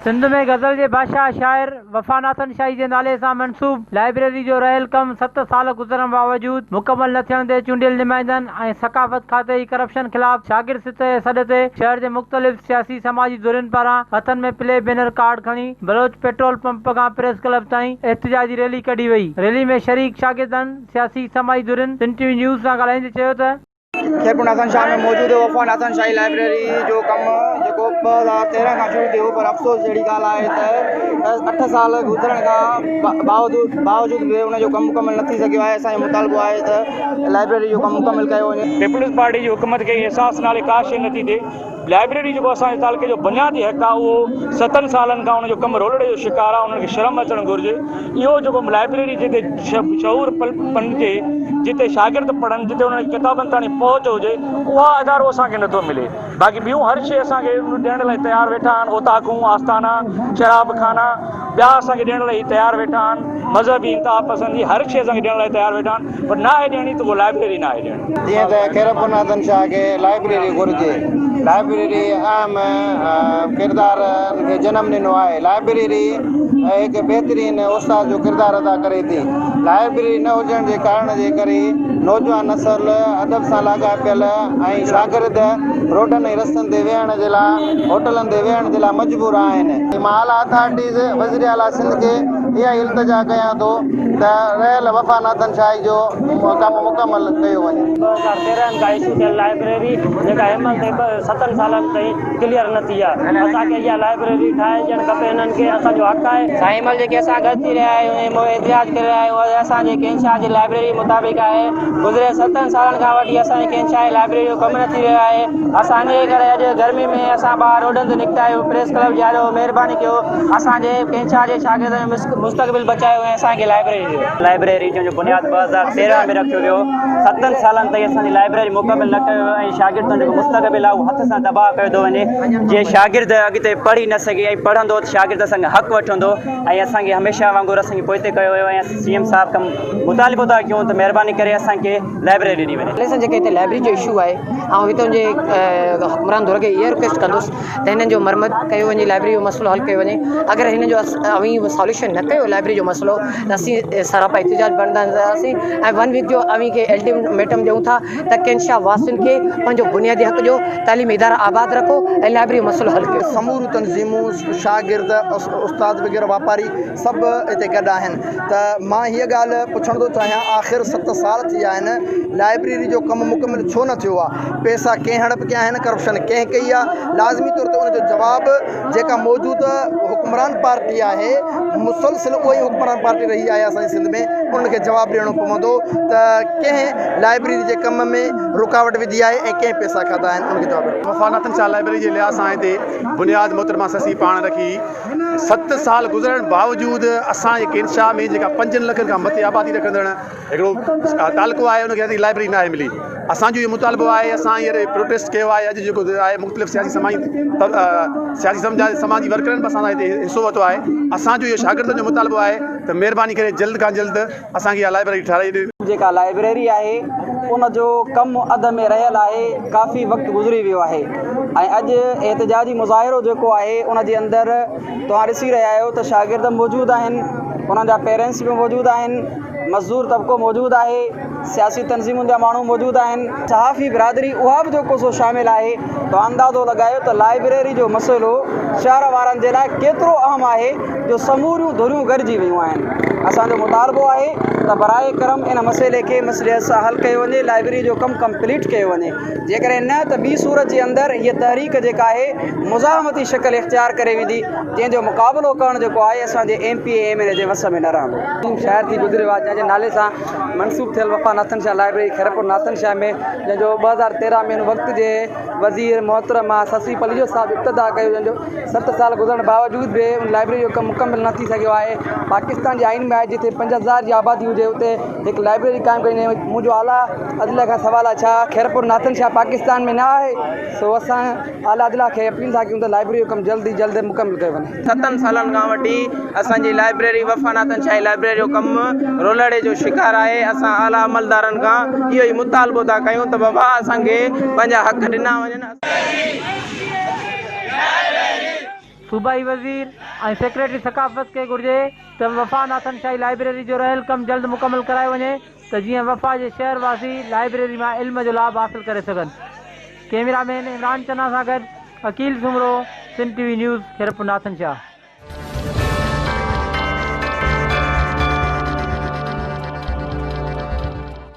سنڌ ۾ غزل جي بادشاهه شاعر وفا ناٿن شاهي جي نالي سان منسوب لائبريري جو رهيل ڪم ست سال گذرڻ باوجود مڪمل نه ٿيڻ تي چونڊيل نمائندن ۽ ثقافت کاتي جي ڪرپشن خلاف شاگرد سطح جي سڏ تي شهر جي مختلف سياسي سماجي ڌرين پاران هٿن ۾ پلي بينر ڪارڊ کڻي بلوچ پيٽرول پمپ کان پريس ڪلب تائين احتجاجي ريلي ڪڍي وئي ريلي ۾ شريڪ شاگردن سياسي سماجي ڌرين سنڌ ٽي وي نيوز سان ڳالهائيندي چيو ته. خيرپور ناٿن شاهه ۾ موجود وفا ناٿن شاهي لائبريري جو ڪم جيڪو 2013 کان شروع ٿيو پر افسوس جهڙي ڳالهه آهي ته اٺ سال گذرڻ کان باوجود باوجود به ان جو ڪم مڪمل نه ٿي سگهيو آهي اسان جو مطالبو آهي ته لائبريري جو ڪم مڪمل ڪيو وڃي. پيپلز پارٽي جي حڪومت کي احساس نالي ڪا شيء نٿي ٿئي. لائبريري جيڪو اسان جي تعلقي جو بنيادي حق آهي اهو ستن سالن کان ان جو ڪم رولڙي جو شڪار آهي انهن کي شرم اچڻ گهرجي اهو جيڪو لائبريري جتي شعور پنجي جتي شاگرد پڙهن جتي انهن کي ڪتابن تاڻي پهچ هجي اها ادارو اسان کي نٿو ملي باقي ٻيون هر شيء اسان کي ڏيڻ لاء تيار ويٺا آهن اوطاقون آستانا شراب خانا ٻيا اسان کي ڏيڻ لاء هي تيار ويٺا آهن مذهبي انتها پسندي هر شيء اسان کي ڏيڻ لاء تيار ويٺا آهن پر ناهي ڏيڻي ته اها لائبريري ناهي ڏيڻي. جيئن ته خيرپور ناٿن شاهه کي لائبريري گهرجي. لائبريري اهم ڪردار کي جنم ڏنو آهي. لائبريري هڪ بهترين استاد جو ڪردار ادا ڪري ٿي. لائبريري نه هجڻ جي ڪارڻ جي ڪري نوجوان نسل ادب سان لاڳاپيل ۽ شاگرد روڊن ۽ رستن تي ويهڻ جي لاء هوٽلن تي ويهڻ جي لاء مجبور آهن. مان اعليٰ اٿارٽيز وزير اعليٰ سنڌ کي اها ئي التجا ڪيان ٿو ته رهيل وفا ناٿن شاهي جو ڪم مڪمل ڪيو وڃي. 2013 کان اشو ٿيل لائبريري جيڪا هن مهل تائين به ستن سالن تائين ڪليئر نه ٿي آهي اسان کي اها لائبريري ٺاهي ڏيڻ کپي هنن کي اسان جو حق آهي. سائين هن مهل جيڪي اسان گڏ ٿي رهيا آهيون ۽ احتجاج ڪري رهيا آهيون اهي اسان جي ڪين شاهه جي لائبريري مطابق آهي گذريل ستن سالن کان وٺي اسان جي ڪين شاهي لائبريري جو ڪم نه ٿي رهيو آهي اسان جي ڪري اڄ گرمي ۾ اسان ٻاهر روڊن تي نڪتا آهيون پريس ڪلب جي آڏو مهرباني ڪيو اسان جي ڪين شاهه جي شاگردن جو مستقبل بچايو ۽ اسان کي لائبريري ڏيو. لائبريري جنهن جو بنياد 2013 ۾ رکيو ويو ستن سالن تائين اسان جي لائبريري مڪمل نه ڪيو ويو ۽ شاگردن جو جيڪو مستقبل آهي اهو هٿ سان تباهه ڪيو ٿو وڃي جيئن شاگرد اڳتي پڙهي نه سگهي ۽ پڙهندو ته شاگرد اسان کان حق وٺندو ۽ اسان کي هميشه وانگر اسان کي پوئتي ڪيو ويو ۽ سي ايم صاحب کان مطالبو ٿا ڪيون ته مهرباني ڪري اسان کي لائبريري ڏني وڃي. سان جيڪي هتي لائبريري جو اشو آهي آئون هتان جي حڪمران ڌر کي اها رڪويسٽ ڪندس ته هنن جو مرمت ڪيو وڃي لائبريري جو مسئلو حل ڪيو وڃي اگر هنن جو اوهين ساليوشن نه ڪيو لائبريري جو مسئلو ته اسين سراپا احتجاج بڻجنداسين ۽ ون ويڪ جو اوهين کي الٽيميٽم ڏيون ٿا ته ڪنشا واسين کي پنهنجو بنيادي حق ڏيو تعليمي ادارا آباد رکو ۽ لائبريري جو مسئلو حل ڪيو. سموريون تنظيمون شاگرد استاد وغيره واپاري سڀ هتي گڏ آهن ته مان هيء ڳالهه پڇڻ ٿو چاهيان آخر ست سال ٿي ويا آهن لائبريري جو ڪم مڪمل ڇو نه ٿيو آهي پئسا ڪنهن هڙپ ڪيا آهن ڪرپشن ڪنهن ڪئي آهي لازمي طور تي ان جو جواب جيڪا موجوده حڪمران پارٽي آهي مسلسل اها ئي حڪمران پارٽي رهي آهي اسان جي سنڌ ۾ انهن کي جواب ڏيڻو پوندو ته ڪنهن لائبريري جي ڪم ۾ رڪاوٽ وڌي آهي ۽ ڪنهن پئسا کاڌا آهن ان کي جواب ڏيڻو وفا ناٿن شاهه لائبريري جي لحاظ سان هتي بنياد محترمه سسي پاڻ رکي ست سال گذرڻ باوجود اسان جي ڪينشاهه ۾ جيڪا پنجن لکن کان مٿي آبادي رکندڙ هڪڙو تعلقو آهي ان کي اڄ لائبريري ناهي ملي اسان جو اهو مطالبو آهي اسان هينئر پروٽيسٽ ڪيو آهي اڄ جيڪو آهي مختلف سياسي سماجي سياسي سماجي ورڪرن به اسان سان هتي حصو ورتو آهي اسان جو اهو شاگردن جو مطالبو آهي ته مهرباني ڪري جلد کان جلد اسان کي اها لائبريري ٺهرائي ڏني. جيڪا لائبريري آهي ان جو ڪم اڌ ۾ رهيل آهي ڪافي وقت گذري ويو آهي ۽ اڄ احتجاجي مظاهرو جيڪو آهي ان جي اندر توهان ڏسي رهيا آهيو ته شاگرد موجود آهن انهن جا پيرنٽس به موجود آهن مزدور طبقو موجود آهي سياسي تنظيمن جا ماڻهو موجود آهن صحافي برادري اها به جيڪو سو شامل آهي توهان اندازو لڳايو ته لائبريري جو مسئلو شهر وارن جي لاء ڪيترو اهم آهي جو سموريون ڌريون گڏجي ويون آهن. اسان جو مطالبو آهي ته براء ڪرم ان مسئلي کي مصلحت سان حل ڪيو وڃي، لائبريري جو ڪم ڪمپليٽ ڪيو وڃي، جيڪڏهن نه ته ٻي صورت جي اندر هيء تحريڪ جيڪا آهي مزاحمتي شڪل اختيار ڪري ويندي، جنهن جو مقابلو ڪرڻ جيڪو آهي اسان جي M P A M N A جي وس ۾ نه رهندو. عظيم شاعر ٿي گذريو آهي جنهن جي نالي سان منسوب ٿيل وفا ناٿن شاهه لائبريري خيرپور ناٿن شاهه ۾ جنهن جو 2013 ۾ ان وقت جي وزير محترمه سسئي پليجو صاحب افتتاح ڪيو جنهن جو ست سال گذرڻ باوجود به ان لائبريري جو ڪم مڪمل نه ٿي سگهيو آهي پاڪستان جي آئين ۾ آهي جتي 5000 جي آبادي هجي اتي هڪ لائبريري قائم ڪئي وڃي منهنجو اعليٰ عدليه کان سوال آهي ڇا خيرپور ناٿن شاهه پاڪستان ۾ نه آهي سو اسان اعليٰ عدليه کي اپيل ٿا ڪيون ته لائبريري جو ڪم جلد ئي جلد مڪمل ڪيو وڃي. ستن سالن کان وٺي اسان جي لائبريري وفا ناٿن شاهي لائبريري جو ڪم رولڙي جو شڪار آهي اسان اعليٰ عملدارن کان اهو ئي مطالبو ٿا ڪيون ته بابا اسان کي پنهنجا حق ڏنا وڃن. صوبائي وزير ۽ سيڪريٽري ثقافت کي گهرجي ته وفا ناٿن شاهي لائبريري جو رهيل ڪم جلد مڪمل ڪرايو وڃي ته جيئن وفا جي شهر واسي لائبريري مان علم جو لاڀ حاصل ڪري سگهن. ڪئميرا مين عمران چنا سان گڏ Aqeel Soomro, Sindh T V news, Khairpur Nathan Shah.